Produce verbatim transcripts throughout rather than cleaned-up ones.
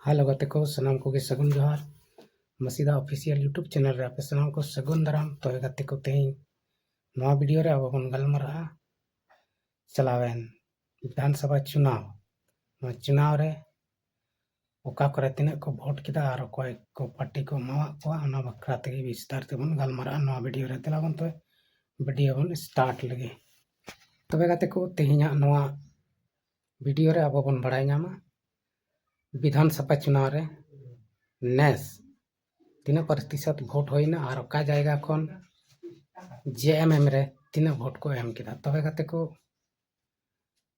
Hello ᱜᱟᱛᱮ ᱠᱚ, ᱥᱟᱱᱟᱢ ᱠᱚᱜᱮ ᱥᱟᱹᱜᱩᱱ ᱡᱚᱦᱟᱨ᱾ ᱢᱟᱹᱥᱤᱫᱟ ᱚᱯᱷᱤᱥᱤᱭᱟᱞ YouTube ᱪᱮᱱᱮᱞ ᱨᱮ ᱟᱯᱮ ᱥᱟᱱᱟᱢ ᱠᱚ ᱥᱟᱹᱜᱩᱱ ᱫᱟᱨᱟᱢ᱾ ᱛᱚᱵᱮ ᱜᱟᱛᱮ ᱠᱚ, ᱛᱮᱦᱮᱧ ᱱᱚᱣᱟ ᱵᱷᱤᱰᱤᱭᱳ ᱨᱮ ᱟᱵᱚ ᱵᱚᱱ ᱜᱟᱞᱢᱟᱨᱟᱜᱼᱟ ᱪᱟᱞᱟᱣᱮᱱ ᱵᱤᱫᱷᱟᱱ ᱥᱚᱵᱷᱟ ᱪᱩᱱᱟᱣ, ᱱᱚᱣᱟ ᱪᱩᱱᱟᱣ ᱨᱮ ᱚᱠᱟ ᱠᱚᱨᱮ ᱛᱤᱱᱟᱹᱜ ᱠᱚ ᱵᱷᱳᱴ ᱠᱮᱫᱟ ᱟᱨ ᱚᱠᱚᱭ ᱠᱚ ᱯᱟᱨᱴᱤ ᱠᱚ ᱮᱢᱟᱣᱟᱫ ᱠᱚᱣᱟ, ᱚᱱᱟ ᱵᱟᱠᱷᱨᱟ ᱛᱮᱜᱮ ᱵᱤᱥᱛᱟᱨ ᱛᱮᱵᱚᱱ ᱜᱟᱞᱢᱟᱨᱟᱜᱼᱟ ᱱᱚᱣᱟ ᱵᱷᱤᱰᱤᱭᱳ ᱨᱮ᱾ ᱫᱮᱞᱟ ᱵᱚᱱ ᱛᱚᱵᱮ ᱵᱷᱤᱰᱤᱭᱳ ᱵᱚᱱ ᱥᱴᱟᱨᱴ ᱞᱮᱜᱮ᱾ ᱛᱚᱵᱮ ᱜᱟᱛᱮ ᱠᱚ, ᱛᱮᱦᱮᱧᱟᱜ ᱱᱚᱣᱟ ᱵᱷᱤᱰᱤᱭᱳ ᱨᱮ ᱟᱵᱚ ᱵᱚᱱ ᱵᱟᱲᱟᱭ ᱧᱟᱢᱟ ᱵᱤᱫᱷᱟᱱ ᱥᱚᱵᱷᱟ ᱪᱩᱱᱟᱣ ᱨᱮ ᱱᱮᱥ ᱛᱤᱱᱟᱹᱜ ᱯᱨᱚᱛᱤᱥᱚᱛ ᱵᱷᱳᱴ ᱦᱩᱭᱱᱟ ᱟᱨ ᱚᱠᱟ ᱡᱟᱭᱜᱟ ᱠᱷᱚᱱ ᱡᱮ ᱮᱢ ᱮᱢ ᱨᱮ ᱛᱤᱱᱟᱹᱜ ᱵᱷᱳᱴ ᱠᱚ ᱮᱢ ᱠᱮᱫᱟ᱾ ᱛᱚᱵᱮ ᱜᱟᱛᱮ ᱠᱚ,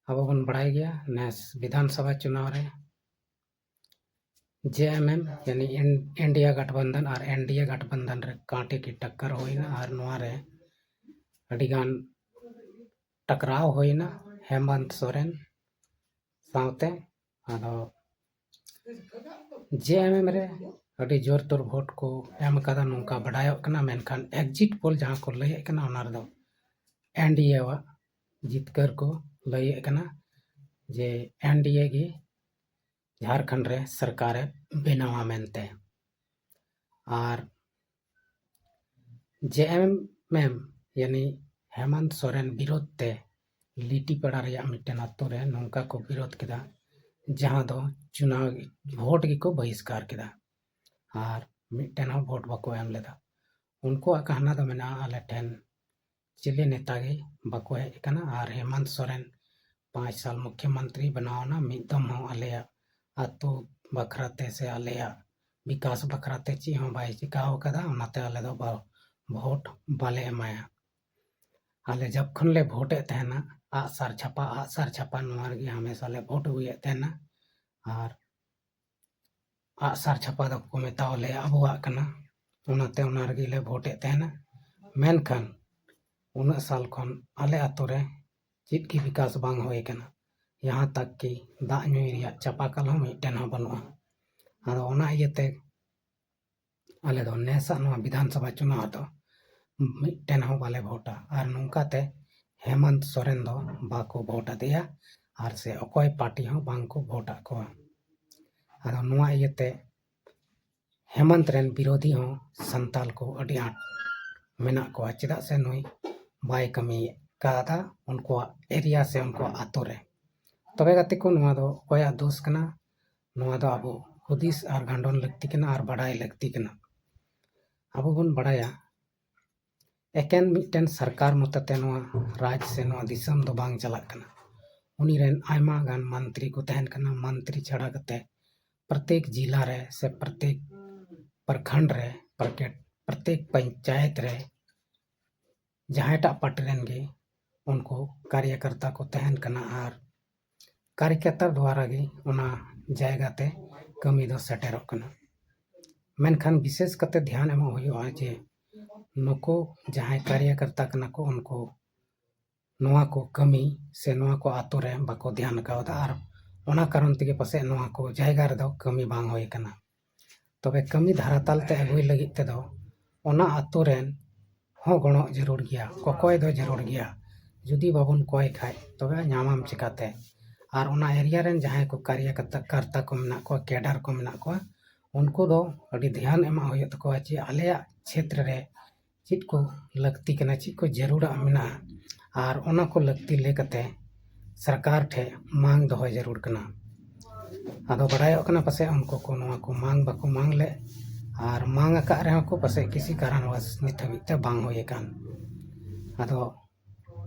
ᱟᱵᱚ ᱵᱚᱱ ᱵᱟᱲᱟᱭ ᱜᱮᱭᱟ ᱱᱮᱥ ᱵᱤᱫᱷᱟᱱ ᱥᱚᱵᱷᱟ ᱪᱩᱱᱟᱣ ᱨᱮ ᱡᱮ ᱮᱢ ᱮᱢ ᱭᱟᱱᱤ ᱤᱱ-, ᱤᱱᱰᱤᱭᱟ ᱜᱟᱴᱷᱵᱟᱱᱫᱷᱟᱱ ᱟᱨ ᱮᱱ ᱰᱤ ᱮ ᱜᱟᱴᱷᱵᱟᱱᱫᱷᱟᱱ ᱨᱮ ᱠᱟᱸᱴᱮ ᱠᱤ ᱴᱟᱠᱠᱟᱨ ᱦᱩᱭᱱᱟ ᱟᱨ ᱱᱚᱣᱟ ᱨᱮ ᱟᱹᱰᱤᱜᱟᱱ ᱴᱟᱠᱨᱟᱣ ᱦᱩᱭᱱᱟ ᱦᱮᱢᱟᱱᱛ ᱥᱚᱨᱮᱱ ᱥᱟᱶᱛᱮ᱾ ᱟᱫᱚ ᱡᱮ ᱮᱢ ᱮᱢ ᱨᱮ ᱟᱹᱰᱤ ᱡᱳᱨ ᱛᱳᱨ ᱵᱷᱳᱴ ᱠᱚ ᱮᱢ ᱠᱟᱫᱟ ᱱᱚᱝᱠᱟ ᱵᱟᱰᱟᱭᱚᱜ ᱠᱟᱱᱟ, ᱢᱮᱱᱠᱷᱟᱱ ᱮᱠᱡᱤᱴ ᱯᱳᱞ ᱡᱟᱦᱟᱸ ᱠᱚ ᱞᱟᱹᱭᱮᱫ ᱠᱟᱱᱟ ᱚᱱᱟ ᱨᱮᱫᱚ ᱮᱱ ᱰᱤ ᱮ ᱣᱟᱜ ᱡᱤᱛᱠᱟᱹᱨ ᱠᱚ ᱞᱟᱹᱭᱮᱫ ᱠᱟᱱᱟ ᱡᱮ ᱮᱱ ᱰᱤ ᱮ ᱜᱮ ᱡᱷᱟᱲᱠᱷᱚᱸᱰ ᱨᱮ ᱥᱚᱨᱠᱟᱨᱮ ᱵᱮᱱᱟᱣᱟ ᱢᱮᱱᱛᱮ᱾ ᱟᱨ ᱡᱮ ᱮᱢ ᱮᱢ ᱭᱟᱱᱤ ᱦᱮᱢᱟᱱᱛ ᱥᱚᱨᱮᱱ ᱵᱤᱨᱳᱫᱷ ᱛᱮ ᱞᱤᱴᱤᱯᱟᱲᱟ ᱨᱮᱭᱟᱜ ᱢᱤᱫᱴᱮᱱ ᱟᱛᱳ ᱨᱮ ᱱᱚᱝᱠᱟ ᱠᱚ ᱵᱤᱨᱳᱫᱷ ᱠᱮᱫᱟ, ᱡᱟᱦᱟᱸ ᱫᱚ ᱪᱩᱱᱟᱣ ᱵᱷᱳᱴ ᱜᱮᱠᱚ ᱵᱚᱦᱤᱥᱠᱟᱨ ᱠᱮᱫᱟ ᱟᱨ ᱢᱤᱫᱴᱮᱱ ᱦᱚᱸ ᱵᱷᱳᱴ ᱵᱟᱠᱚ ᱮᱢ ᱞᱮᱫᱟ᱾ ᱩᱱᱠᱩᱣᱟᱜ ᱠᱟᱦᱱᱟ ᱫᱚ ᱢᱮᱱᱟᱜᱼᱟ, ᱟᱞᱮ ᱴᱷᱮᱱ ᱪᱤᱞᱤ ᱱᱮᱛᱟ ᱜᱮ ᱵᱟᱠᱚ ᱦᱮᱡ ᱟᱠᱟᱱᱟ ᱟᱨ ᱦᱮᱢᱟᱱᱛ ᱥᱚᱨᱮᱱ ᱯᱟᱸᱪ ᱥᱟᱞ ᱢᱩᱠᱷᱭᱚᱢᱚᱱᱛᱨᱤ ᱵᱮᱱᱟᱣ ᱮᱱᱟ, ᱢᱤᱫ ᱫᱚᱢ ᱦᱚᱸ ᱟᱞᱮᱭᱟᱜ ᱟᱹᱛᱩ ᱵᱟᱠᱷᱨᱟ ᱛᱮ ᱥᱮ ᱟᱞᱮᱭᱟᱜ ᱵᱤᱠᱟᱥ ᱵᱟᱠᱷᱨᱟ ᱛᱮ ᱪᱮᱫ ᱦᱚᱸ ᱵᱟᱭ ᱪᱤᱠᱟᱹᱣ ᱟᱠᱟᱫᱟ, ᱚᱱᱟᱛᱮ ᱟᱞᱮ ᱫᱚ ᱵᱟ-, ᱵᱷᱳᱴ ᱵᱟᱞᱮ ᱮᱢᱟᱭᱟ᱾ ᱟᱞᱮ ᱡᱚᱠᱷᱚᱱ ᱞᱮ ᱵᱷᱳᱴᱮᱫ ᱛᱟᱦᱮᱱᱟ ᱟᱜᱼᱥᱟᱨ ᱪᱷᱟᱯᱟ, ᱟᱜᱼᱥᱟᱨ ᱪᱷᱟᱯᱟ ᱱᱚᱣᱟ ᱨᱮᱜᱮ ᱦᱟᱢᱮᱥᱟ ᱞᱮ ᱵᱷᱳᱴ ᱟᱹᱜᱩᱭᱮᱫ ᱛᱟᱦᱮᱱᱟ᱾ ᱟᱨ ᱟᱜᱼᱥᱟᱨ ᱪᱷᱟᱯᱟ ᱫᱚᱠᱚ ᱢᱮᱛᱟᱣ ᱞᱮᱭᱟ ᱟᱵᱚᱣᱟᱜ ᱠᱟᱱᱟ, ᱚᱱᱟᱛᱮ ᱚᱱᱟ ᱨᱮᱜᱮ ᱞᱮ ᱵᱷᱳᱴᱮᱫ ᱛᱟᱦᱮᱱᱟ᱾ ᱢᱮᱱᱠᱷᱟᱱ ᱩᱱᱟᱹᱜ ᱥᱟᱞ ᱠᱷᱚᱱ ᱟᱞᱮ ᱟᱛᱳ ᱨᱮ ᱪᱮᱫ ᱜᱮ ᱵᱤᱠᱟᱥ ᱵᱟᱝ ᱦᱩᱭ ᱟᱠᱟᱱᱟ, ᱡᱟᱦᱟᱸ ᱛᱟᱠ ᱠᱤ ᱫᱟᱜ ᱧᱩᱭ ᱨᱮᱭᱟᱜ ᱪᱟᱯᱟᱠᱟᱞ ᱦᱚᱸ ᱢᱤᱫᱴᱮᱱ ᱦᱚᱸ ᱵᱟᱹᱱᱩᱜᱼᱟ᱾ ᱟᱫᱚ ᱚᱱᱟ ᱤᱭᱟᱹᱛᱮ ᱟᱞᱮ ᱫᱚ ᱱᱮᱥᱟᱜ ᱱᱚᱣᱟ ᱵᱤᱫᱷᱟᱱ ᱥᱚᱵᱷᱟ ᱪᱩᱱᱟᱣ ᱨᱮᱫᱚ ᱢᱤᱫᱴᱮᱱ ᱦᱚᱸ ᱵᱟᱞᱮ ᱵᱷᱳᱴᱟ᱾ ᱟᱨ ᱱᱚᱝᱠᱟᱛᱮ ᱦᱮᱢᱟᱱᱛ ᱥᱚᱨᱮᱱ ᱫᱚ ᱵᱟᱠᱚ ᱵᱷᱳᱴ ᱟᱫᱮᱭᱟ ᱟᱨ ᱥᱮ ᱚᱠᱚᱭ ᱯᱟᱨᱴᱤ ᱦᱚᱸ ᱵᱟᱝ ᱠᱚ ᱵᱷᱳᱴ ᱟᱫ ᱠᱚᱣᱟ᱾ ᱟᱫᱚ ᱱᱚᱣᱟ ᱤᱭᱟᱹᱛᱮ ᱦᱮᱢᱚᱱᱛ ᱨᱮᱱ ᱵᱤᱨᱳᱫᱷᱤ ᱦᱚᱸ ᱥᱟᱱᱛᱟᱞ ᱠᱚ ᱟᱹᱰᱤ ᱟᱸᱴ ᱢᱮᱱᱟᱜ ᱠᱚᱣᱟ, ᱪᱮᱫᱟᱜ ᱥᱮ ᱱᱩᱭ ᱵᱟᱭ ᱠᱟᱹᱢᱤ ᱠᱟᱫᱟ ᱩᱱᱠᱩᱣᱟᱜ ᱮᱨᱤᱭᱟ ᱥᱮ ᱩᱱᱠᱩᱣᱟᱜ ᱟᱛᱳ ᱨᱮ᱾ ᱛᱚᱵᱮ ᱜᱟᱛᱮ ᱠᱚ, ᱱᱚᱣᱟ ᱫᱚ ᱚᱠᱚᱭᱟᱜ ᱫᱳᱥ ᱠᱟᱱᱟ? ᱱᱚᱣᱟ ᱫᱚ ᱟᱵᱚ ᱦᱩᱫᱤᱥ ᱟᱨ ᱜᱟᱱᱰᱚᱱ ᱞᱟᱹᱠᱛᱤ ᱠᱟᱱᱟ ᱟᱨ ᱵᱟᱰᱟᱭ ᱞᱟᱹᱠᱛᱤ ᱠᱟᱱᱟ᱾ ᱟᱵᱚ ᱵᱚᱱ ᱵᱟᱰᱟᱭᱟ, ᱮᱠᱮᱱ ᱢᱤᱫᱴᱮᱱ ᱥᱚᱨᱠᱟᱨ ᱢᱚᱛᱚᱛᱮ ᱱᱚᱣᱟ ᱨᱟᱡᱽ ᱥᱮ ᱱᱚᱣᱟ ᱫᱤᱥᱚᱢ ᱫᱚ ᱵᱟᱝ ᱪᱟᱞᱟᱜ ᱠᱟᱱᱟ᱾ ᱩᱱᱤ ᱨᱮᱱ ᱟᱭᱢᱟ ᱜᱟᱱ ᱢᱚᱱᱛᱨᱤ ᱠᱚ ᱛᱟᱦᱮᱱ ᱠᱟᱱᱟ᱾ ᱢᱚᱱᱛᱨᱤ ᱪᱷᱟᱲᱟ ᱠᱟᱛᱮ ᱯᱨᱚᱛᱮᱠ ᱡᱤᱞᱟ ᱨᱮ ᱥᱮ ᱯᱨᱚᱛᱮᱠ ᱯᱨᱚᱠᱷᱚᱸᱰ ᱨᱮ, ᱯᱨᱚᱠᱮᱴ-, ᱯᱨᱚᱛᱮᱠ ᱯᱚᱧᱪᱟᱭᱮᱛ ᱨᱮ ᱡᱟᱦᱟᱸᱭᱴᱟᱜ ᱯᱟᱨᱴᱤ ᱨᱮᱱ ᱜᱮ ᱩᱱᱠᱩ ᱠᱟᱨᱭᱟᱠᱚᱨᱛᱟ ᱠᱚ ᱛᱟᱦᱮᱱ ᱠᱟᱱᱟ ᱟᱨ ᱠᱟᱨᱭᱟᱠᱚᱨᱛᱟ ᱫᱣᱟᱨᱟ ᱜᱮ ᱚᱱᱟ ᱡᱟᱭᱜᱟ ᱛᱮ ᱠᱟᱹᱢᱤ ᱫᱚ ᱥᱮᱴᱮᱨᱚᱜ ᱠᱟᱱᱟ᱾ ᱢᱮᱱᱠᱷᱟᱱ ᱵᱤᱥᱮᱥ ᱠᱟᱛᱮ ᱫᱷᱮᱭᱟᱱ ᱮᱢᱚᱜ ᱦᱩᱭᱩᱜᱼᱟ ᱡᱮ ᱱᱩᱠᱩ ᱡᱟᱦᱟᱸᱭ ᱠᱟᱨᱭᱟᱠᱚᱨᱛᱟ ᱠᱟᱱᱟ ᱠᱚ, ᱩᱱᱠᱩ ᱱᱚᱣᱟ ᱠᱚ ᱠᱟᱹᱢᱤ ᱥᱮ ᱱᱚᱣᱟ ᱠᱚ ᱟᱛᱳ ᱨᱮ ᱵᱟᱠᱚ ᱫᱷᱮᱭᱟᱱ ᱠᱟᱣᱫᱟ ᱟᱨ ᱚᱱᱟ ᱠᱟᱨᱚᱱ ᱛᱮᱜᱮ ᱯᱟᱥᱮᱡ ᱱᱚᱣᱟ ᱠᱚ ᱡᱟᱭᱜᱟ ᱨᱮᱫᱚ ᱠᱟᱹᱢᱤ ᱵᱟᱝ ᱦᱩᱭ ᱟᱠᱟᱱᱟ᱾ ᱛᱚᱵᱮ ᱠᱟᱹᱢᱤ ᱫᱷᱟᱨᱟᱛᱟᱞ ᱛᱮ ᱟᱹᱜᱩᱭ ᱞᱟᱹᱜᱤᱫ ᱛᱮᱫᱚ ᱚᱱᱟ ᱟᱛᱳ ᱨᱮᱱ ᱦᱚᱸ ᱜᱚᱲᱚ ᱡᱟᱹᱨᱩᱲ ᱜᱮᱭᱟ, ᱠᱚᱠᱚᱭ ᱫᱚ ᱡᱟᱹᱨᱩᱲ ᱜᱮᱭᱟ᱾ ᱡᱩᱫᱤ ᱵᱟᱵᱚᱱ ᱠᱚᱭ ᱠᱷᱟᱡ ᱛᱚᱵᱮ ᱧᱟᱢᱟᱢ ᱪᱤᱠᱟᱛᱮ? ᱟᱨ ᱚᱱᱟ ᱮᱨᱤᱭᱟ ᱨᱮᱱ ᱡᱟᱦᱟᱸᱭ ᱠᱚ ᱠᱟᱨᱭᱟᱠᱚᱨᱛᱟ ᱠᱚ ᱢᱮᱱᱟᱜ ᱠᱚᱣᱟ, ᱠᱮᱰᱟᱨ ᱠᱚ ᱢᱮᱱᱟᱜ ᱠᱚᱣᱟ, ᱩᱱᱠᱩ ᱫᱚ ᱟᱹᱰᱤ ᱫᱷᱮᱭᱟᱱ ᱮᱢᱟᱜ ᱦᱩᱭᱩᱜ ᱛᱟᱠᱚᱣᱟ ᱡᱮ ᱟᱞᱮᱭᱟᱜ ᱪᱷᱮᱛᱨᱚ ᱨᱮ ᱪᱮᱫ ᱠᱚ ᱞᱟᱹᱠᱛᱤ ᱠᱟᱱᱟ, ᱪᱮᱫ ᱠᱚ ᱡᱟᱹᱨᱩᱲᱟᱜ ᱢᱮᱱᱟᱜᱼᱟ, ᱟᱨ ᱚᱱᱟ ᱠᱚ ᱞᱟᱹᱠᱛᱤ ᱞᱮᱠᱟᱛᱮ ᱥᱚᱨᱠᱟᱨ ᱴᱷᱮᱱ ᱢᱟᱝ ᱫᱚᱦᱚᱭ ᱡᱟᱹᱨᱩᱲ ᱠᱟᱱᱟ᱾ ᱟᱫᱚ ᱵᱟᱰᱟᱭᱚᱜ ᱠᱟᱱᱟ ᱯᱟᱥᱮᱡ ᱩᱱᱠᱩ ᱠᱚ ᱱᱚᱣᱟ ᱠᱚ ᱢᱟᱝ ᱵᱟᱠᱚ ᱢᱟᱝ ᱞᱮᱫ, ᱟᱨ ᱢᱟᱝ ᱟᱠᱟᱫ ᱨᱮᱦᱚᱸ ᱠᱚ ᱯᱟᱥᱮᱡ ᱠᱤᱥᱤ ᱠᱟᱨᱚᱱ ᱵᱟᱥ ᱱᱤᱛ ᱦᱟᱹᱵᱤᱡ ᱛᱮ ᱵᱟᱝ ᱦᱩᱭ ᱟᱠᱟᱱ᱾ ᱟᱫᱚ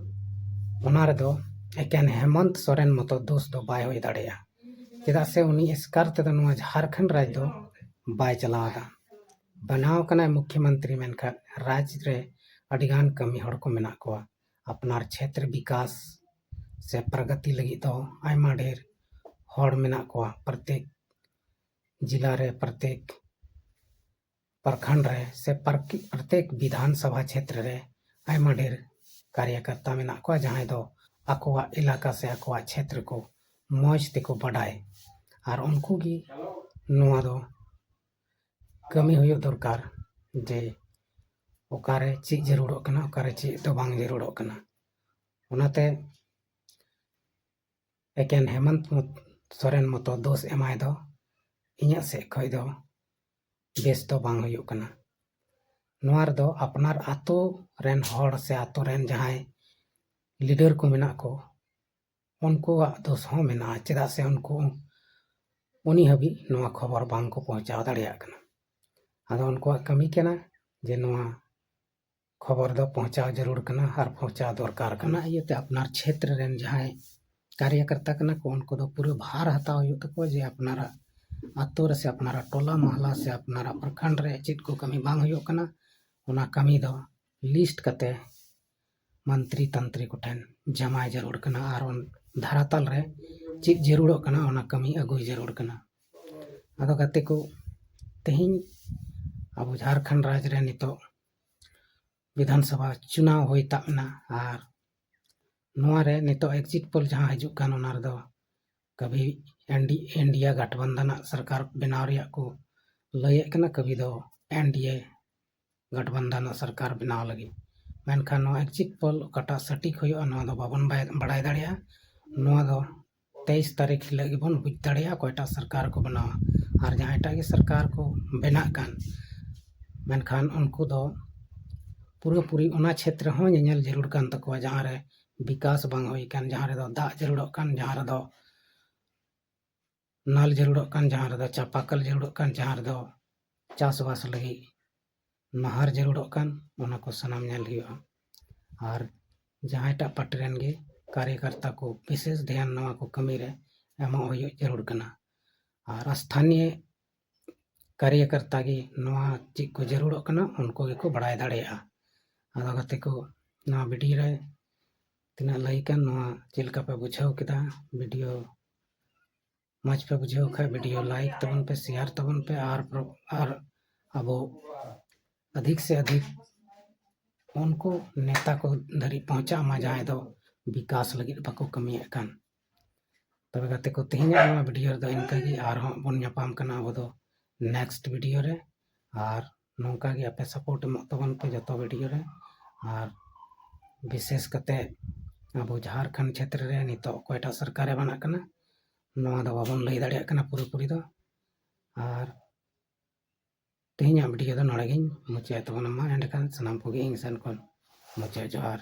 ᱚᱱᱟ ᱨᱮᱫᱚ ᱮᱠᱮᱱ ᱦᱮᱢᱚᱱᱛ ᱥᱚᱨᱮᱱ ᱢᱚᱛᱚ ᱫᱳᱥ ᱫᱚ ᱵᱟᱭ ᱦᱩᱭ ᱫᱟᱲᱮᱭᱟᱜᱼᱟ, ᱪᱮᱫᱟᱜ ᱥᱮ ᱩᱱᱤ ᱮᱥᱠᱟᱨ ᱛᱮᱫᱚ ᱱᱚᱣᱟ ᱡᱷᱟᱲᱠᱷᱚᱸᱰ ᱨᱟᱡᱽ ᱫᱚ ᱵᱟᱭ ᱪᱟᱞᱟᱣ ᱮᱫᱟ᱾ ᱵᱮᱱᱟᱣ ᱠᱟᱱᱟᱭ ᱢᱩᱠᱷᱭᱚᱢᱚᱱᱛᱨᱤ, ᱢᱮᱱᱠᱷᱟᱱ ᱨᱟᱡᱽ ᱨᱮ ᱟᱹᱰᱤᱜᱟᱱ ᱠᱟᱹᱢᱤ ᱦᱚᱲ ᱠᱚ ᱢᱮᱱᱟᱜ ᱠᱚᱣᱟ᱾ ᱟᱯᱱᱟᱨ ᱪᱷᱮᱛᱨᱚ ᱵᱤᱠᱟᱥ ᱥᱮ ᱯᱨᱚᱜᱚᱛᱤ ᱞᱟᱹᱜᱤᱫ ᱫᱚ ᱟᱭᱢᱟ ᱰᱷᱮᱨ ᱦᱚᱲ ᱢᱮᱱᱟᱜ ᱠᱚᱣᱟ᱾ ᱯᱨᱚᱛᱮᱠ ᱡᱤᱞᱟ ᱨᱮ, ᱯᱨᱚᱛᱮᱠ ᱯᱨᱚᱠᱷᱚᱸᱰ ᱨᱮ ᱥᱮ ᱯᱨᱚᱠᱤ-, ᱯᱨᱚᱛᱮᱠ ᱵᱤᱫᱷᱟᱱ ᱥᱚᱵᱷᱟ ᱪᱷᱮᱛᱨᱚ ᱨᱮ ᱟᱭᱢᱟ ᱰᱷᱮᱨ ᱠᱟᱨᱭᱟᱠᱚᱨᱛᱟ ᱢᱮᱱᱟᱜ ᱠᱚᱣᱟ, ᱡᱟᱦᱟᱸᱭ ᱫᱚ ᱟᱠᱚᱣᱟᱜ ᱮᱞᱟᱠᱟ ᱥᱮ ᱟᱠᱚᱣᱟᱜ ᱪᱷᱮᱛᱨᱚ ᱠᱚ ᱢᱚᱡᱽ ᱛᱮᱠᱚ ᱵᱟᱰᱟᱭ᱾ ᱟᱨ ᱩᱱᱠᱩ ᱜᱮ ᱱᱚᱣᱟ ᱫᱚ ᱠᱟᱹᱢᱤ ᱦᱩᱭᱩᱜ ᱫᱚᱨᱠᱟᱨ ᱡᱮ ᱚᱠᱟᱨᱮ ᱪᱮᱫ ᱡᱟᱹᱨᱩᱲᱚᱜ ᱠᱟᱱᱟ, ᱚᱠᱟᱨᱮ ᱪᱮᱫ ᱫᱚ ᱵᱟᱝ ᱡᱟᱹᱨᱩᱲᱚᱜ ᱠᱟᱱᱟ᱾ ᱚᱱᱟᱛᱮ ᱮᱠᱮᱱ ᱦᱮᱢᱚᱱᱛ ᱢᱚ-, ᱥᱚᱨᱮᱱ ᱢᱚᱛᱚ ᱫᱳᱥ ᱮᱢᱟᱭ ᱫᱚ ᱤᱧᱟᱹᱜ ᱥᱮᱫ ᱠᱷᱚᱱ ᱫᱚ ᱵᱮᱥ ᱫᱚ ᱵᱟᱝ ᱦᱩᱭᱩᱜ ᱠᱟᱱᱟ᱾ ᱱᱚᱣᱟ ᱨᱮᱫᱚ ᱟᱯᱱᱟᱨ ᱟᱛᱳ ᱨᱮᱱ ᱦᱚᱲ ᱥᱮ ᱟᱛᱳ ᱨᱮᱱ ᱡᱟᱦᱟᱸᱭ ᱞᱤᱰᱟᱨ ᱠᱚ ᱢᱮᱱᱟᱜ ᱠᱚ, ᱩᱱᱠᱩᱣᱟᱜ ᱫᱳᱥ ᱦᱚᱸ ᱢᱮᱱᱟᱜᱼᱟ᱾ ᱪᱮᱫᱟᱜ ᱥᱮ ᱩᱱᱠᱩ ᱩᱱᱤ ᱦᱟᱹᱵᱤᱡ ᱱᱚᱣᱟ ᱠᱷᱚᱵᱚᱨ ᱵᱟᱝ ᱠᱚ ᱯᱳᱣᱪᱷᱟᱣ ᱫᱟᱲᱮᱭᱟᱜ ᱠᱟᱱᱟ᱾ ᱟᱫᱚ ᱩᱱᱠᱩᱣᱟᱜ ᱠᱟᱹᱢᱤ ᱠᱟᱱᱟ ᱡᱮ ᱱᱚᱣᱟ ᱠᱷᱚᱵᱚᱨ ᱫᱚ ᱯᱳᱣᱪᱷᱟᱣ ᱡᱟᱹᱨᱩᱲ ᱠᱟᱱᱟ ᱟᱨ ᱯᱳᱣᱪᱷᱟᱣ ᱫᱚᱨᱠᱟᱨ ᱠᱟᱱᱟ᱾ ᱚᱱᱟ ᱤᱭᱟᱹᱛᱮ ᱟᱯᱱᱟᱨ ᱪᱷᱮᱛᱨᱚ ᱨᱮᱱ ᱡᱟᱦᱟᱸᱭ ᱠᱟᱨᱭᱟᱠᱚᱨᱛᱟ ᱠᱟᱱᱟ ᱠᱚ, ᱩᱱᱠᱩ ᱫᱚ ᱯᱩᱨᱟᱹ ᱵᱷᱟᱨ ᱦᱟᱛᱟᱣ ᱦᱩᱭᱩᱜ ᱛᱟᱠᱚᱣᱟ ᱡᱮ ᱟᱯᱱᱟᱨᱟᱜ ᱟᱛᱳ ᱨᱮ ᱥᱮ ᱟᱯᱱᱟᱨᱟᱜ ᱴᱚᱞᱟ ᱢᱚᱦᱞᱟ ᱥᱮ ᱟᱯᱱᱟᱨᱟᱜ ᱯᱨᱚᱠᱷᱚᱸᱰ ᱨᱮ ᱪᱮᱫ ᱠᱚ ᱠᱟᱹᱢᱤ ᱵᱟᱝ ᱦᱩᱭᱩᱜ ᱠᱟᱱᱟ, ᱚᱱᱟ ᱠᱟᱹᱢᱤ ᱫᱚ ᱞᱤᱥᱴ ᱠᱟᱛᱮ ᱢᱚᱱᱛᱨᱤ ᱛᱚᱱᱛᱨᱤ ᱠᱚᱴᱷᱮᱱ ᱡᱟᱢᱟᱭ ᱡᱟᱹᱨᱩᱲ ᱠᱟᱱᱟ ᱟᱨ ᱚᱱ ᱫᱷᱟᱨᱟᱛᱟᱞ ᱨᱮ ᱪᱮᱫ ᱡᱟᱹᱨᱩᱲᱚᱜ ᱠᱟᱱᱟ, ᱚᱱᱟ ᱠᱟᱹᱢᱤ ᱟᱹᱜᱩᱭ ᱡᱟᱹᱨᱩᱲ ᱠᱟᱱᱟ᱾ ᱟᱫᱚ ᱜᱟᱛᱮ ᱠᱚ, ᱛᱮᱦᱮᱧ ᱟᱵᱚ ᱡᱷᱟᱲᱠᱷᱚᱸᱰ ᱨᱟᱡᱽ ᱨᱮ ᱱᱤᱛᱚᱜ ᱵᱤᱫᱷᱟᱱ ᱥᱚᱵᱷᱟ ᱪᱩᱱᱟᱣ ᱦᱩᱭ ᱛᱟᱵ ᱮᱱᱟ, ᱟᱨ ᱱᱚᱣᱟ ᱨᱮ ᱱᱤᱛᱚᱜ ᱮᱠᱡᱤᱴ ᱯᱳᱞ ᱡᱟᱦᱟᱸ ᱦᱤᱡᱩᱜ ᱠᱟᱱ, ᱚᱱᱟ ᱨᱮᱫᱚ ᱠᱟᱵᱷᱤ ᱮᱱᱰᱤ ᱤᱱᱰᱤᱭᱟ ᱜᱟᱴᱷᱵᱟᱱᱫᱷᱟᱱᱟᱜ ᱥᱚᱨᱠᱟᱨ ᱵᱮᱱᱟᱣ ᱨᱮᱭᱟᱜ ᱠᱚ ᱞᱟᱹᱭᱮᱫ ᱠᱟᱱᱟ, ᱠᱟᱵᱷᱤ ᱫᱚ ᱮᱱᱰᱤᱭᱮ ᱜᱟᱴᱷᱵᱟᱱᱫᱷᱟᱱᱟᱜ ᱥᱚᱨᱠᱟᱨ ᱵᱮᱱᱟᱣ ᱞᱟᱹᱜᱤᱫ᱾ ᱢᱮᱱᱠᱷᱟᱱ ᱱᱚᱣᱟ ᱮᱠᱡᱤᱴ ᱯᱳᱞ ᱚᱠᱟᱴᱟᱜ ᱥᱚᱴᱷᱤᱠ ᱦᱩᱭᱩᱜᱼᱟ, ᱱᱚᱣᱟ ᱫᱚ ᱵᱟᱵᱚᱱ ᱵᱟᱭ- ᱵᱟᱲᱟᱭ ᱫᱟᱲᱮᱭᱟᱜᱼᱟ᱾ ᱱᱚᱣᱟ ᱫᱚ ᱛᱮᱭᱤᱥ ᱛᱟᱹᱨᱤᱠᱷ ᱦᱤᱞᱳᱜ ᱜᱮᱵᱚᱱ ᱵᱩᱡᱽ ᱫᱟᱲᱮᱭᱟᱜᱼᱟ ᱚᱠᱚᱭᱴᱟᱜ ᱥᱚᱨᱠᱟᱨ ᱠᱚ ᱵᱮᱱᱟᱣᱟ᱾ ᱟᱨ ᱡᱟᱦᱟᱸᱭᱴᱟᱜ ᱜᱮ ᱥᱚᱨᱠᱟᱨ ᱠᱚ ᱵᱮᱱᱟᱜ ᱠᱟᱱ, ᱢᱮᱱᱠᱷᱟᱱ ᱩᱱᱠᱩ ᱫᱚ ᱯᱩᱨᱟᱹᱯᱩᱨᱤ ᱚᱱᱟ ᱪᱷᱮᱛᱨᱚ ᱦᱚᱸ ᱧᱮᱧᱮᱞ ᱡᱟᱹᱨᱩᱲ ᱠᱟᱱ ᱛᱟᱠᱚᱣᱟ, ᱡᱟᱦᱟᱸ ᱨᱮ ᱵᱤᱠᱟᱥ ᱵᱟᱝ ᱦᱩᱭ ᱠᱟᱱ, ᱡᱟᱦᱟᱸ ᱨᱮᱫᱚ ᱫᱟᱜ ᱡᱟᱹᱨᱩᱲᱚᱜ ᱠᱟᱱ, ᱡᱟᱦᱟᱸ ᱨᱮᱫᱚ ᱱᱟᱞ ᱡᱟᱹᱨᱩᱲᱚᱜ ᱠᱟᱱ, ᱡᱟᱦᱟᱸ ᱨᱮᱫᱚ ᱪᱟᱯᱟᱠᱚᱞ ᱡᱟᱹᱨᱩᱲᱚᱜ ᱠᱟᱱ, ᱡᱟᱦᱟᱸ ᱨᱮᱫᱚ ᱪᱟᱥᱵᱟᱥ ᱞᱟᱹᱜᱤᱫ ᱱᱟᱦᱟᱨ ᱡᱟᱹᱨᱩᱲᱚᱜ ᱠᱟᱱ, ᱚᱱᱟ ᱠᱚ ᱥᱟᱱᱟᱢ ᱧᱮᱞ ᱦᱩᱭᱩᱜᱼᱟ᱾ ᱟᱨ ᱡᱟᱦᱟᱸᱭᱴᱟᱜ ᱯᱟᱨᱴᱤ ᱨᱮᱱ ᱜᱮ ᱠᱟᱨᱭᱚᱠᱚᱨᱛᱟ ᱠᱚ ᱵᱤᱥᱮᱥ ᱫᱷᱮᱭᱟᱱ ᱱᱚᱣᱟ ᱠᱚ ᱠᱟᱹᱢᱤ ᱨᱮ ᱮᱢᱚᱜ ᱦᱩᱭᱩᱜ ᱡᱟᱹᱨᱩᱲ ᱠᱟᱱᱟ᱾ ᱟᱨ ᱥᱛᱷᱟᱱᱤᱭ ᱠᱟᱨᱭᱚᱠᱚᱨᱛᱟ ᱜᱮ ᱱᱚᱣᱟ ᱪᱮᱫ ᱠᱚ ᱡᱟᱹᱨᱩᱲᱚᱜ ᱠᱟᱱᱟ, ᱩᱱᱠᱩ ᱜᱮᱠᱚ ᱵᱟᱲᱟᱭ ᱫᱟᱲᱮᱭᱟᱜᱼᱟ᱾ ᱟᱫᱚ ᱜᱟᱛᱮ ᱠᱚ, ᱱᱚᱣᱟ ᱵᱷᱤᱰᱤᱭᱳ ᱨᱮ ᱛᱤᱱᱟᱹᱜ ᱞᱟᱹᱭ ᱠᱟᱱ, ᱱᱚᱣᱟ ᱪᱮᱫ ᱞᱮᱠᱟ ᱯᱮ ᱵᱩᱡᱷᱟᱹᱣ ᱠᱮᱫᱟ? ᱵᱷᱤᱰᱤᱭᱳ ᱢᱚᱡᱽ ᱯᱮ ᱵᱩᱡᱷᱟᱹᱣ ᱠᱷᱟᱡ ᱵᱷᱤᱰᱤᱭᱳ ᱞᱟᱭᱤᱠ ᱛᱟᱵᱚᱱ ᱯᱮ, ᱥᱮᱭᱟᱨ ᱛᱟᱵᱚᱱ ᱯᱮ, ᱟᱨ ᱯᱨᱚ- ᱟᱨ ᱟᱵᱚ ᱟᱫᱷᱤᱠ ᱥᱮ ᱟᱫᱷᱤᱠ ᱩᱱᱠᱩ ᱱᱮᱛᱟ ᱠᱚ ᱫᱷᱟᱹᱨᱤᱡ ᱯᱳᱣᱪᱷᱟᱜ ᱢᱟ, ᱡᱟᱦᱟᱸᱭ ᱫᱚ ᱵᱤᱠᱟᱥ ᱞᱟᱹᱜᱤᱫ ᱵᱟᱠᱚ ᱠᱟᱹᱢᱤᱭᱮᱫ ᱠᱟᱱ᱾ ᱛᱚᱵᱮ ᱜᱟᱛᱮ ᱠᱚ, ᱛᱮᱦᱮᱧᱟᱜ ᱱᱚᱣᱟ ᱵᱷᱤᱰᱤᱭᱳ ᱨᱮᱫᱚ ᱤᱱᱠᱟᱹ ᱜᱮ, ᱟᱨᱦᱚᱸ ᱵᱚᱱ ᱧᱟᱯᱟᱢ ᱠᱟᱱᱟ ᱟᱵᱚ ᱫᱚ ᱱᱮᱠᱥᱴ ᱵᱷᱤᱰᱤᱭᱳ ᱨᱮ᱾ ᱟᱨ ᱱᱚᱝᱠᱟ ᱜᱮ ᱟᱯᱮ ᱥᱟᱯᱳᱨᱴ ᱮᱢᱚᱜ ᱛᱟᱵᱚᱱ ᱯᱮ ᱡᱚᱛᱚ ᱵᱷᱤᱰᱤᱭᱳ ᱨᱮ᱾ ᱟᱨ ᱵᱤᱥᱮᱥ ᱠᱟᱛᱮ ᱟᱵᱚ ᱡᱷᱟᱲᱠᱷᱚᱸᱰ ᱪᱷᱮᱛᱨᱚ ᱨᱮ ᱱᱤᱛᱚᱜ ᱚᱠᱚᱭᱴᱟᱜ ᱥᱚᱨᱠᱟᱨᱮ ᱵᱮᱱᱟᱜ ᱠᱟᱱᱟ, ᱱᱚᱣᱟ ᱫᱚ ᱵᱟᱵᱚᱱ ᱞᱟᱹᱭ ᱫᱟᱲᱮᱭᱟᱜ ᱠᱟᱱᱟ ᱯᱩᱨᱟᱹᱯᱩᱨᱤ ᱫᱚ᱾ ᱟᱨ ᱛᱮᱦᱮᱧᱟᱜ ᱵᱷᱤᱰᱤᱭᱳ ᱫᱚ ᱱᱚᱰᱮ ᱜᱤᱧ ᱢᱩᱪᱟᱹᱫ ᱛᱟᱵᱚᱱᱟ᱾ ᱢᱟ ᱮᱸᱰᱮᱠᱷᱟᱱ ᱥᱟᱱᱟᱢ ᱠᱚᱜᱮ ᱤᱧ ᱥᱮᱱ ᱠᱷᱚᱱ ᱢᱩᱪᱟᱹᱫ ᱡᱚᱦᱟᱨ᱾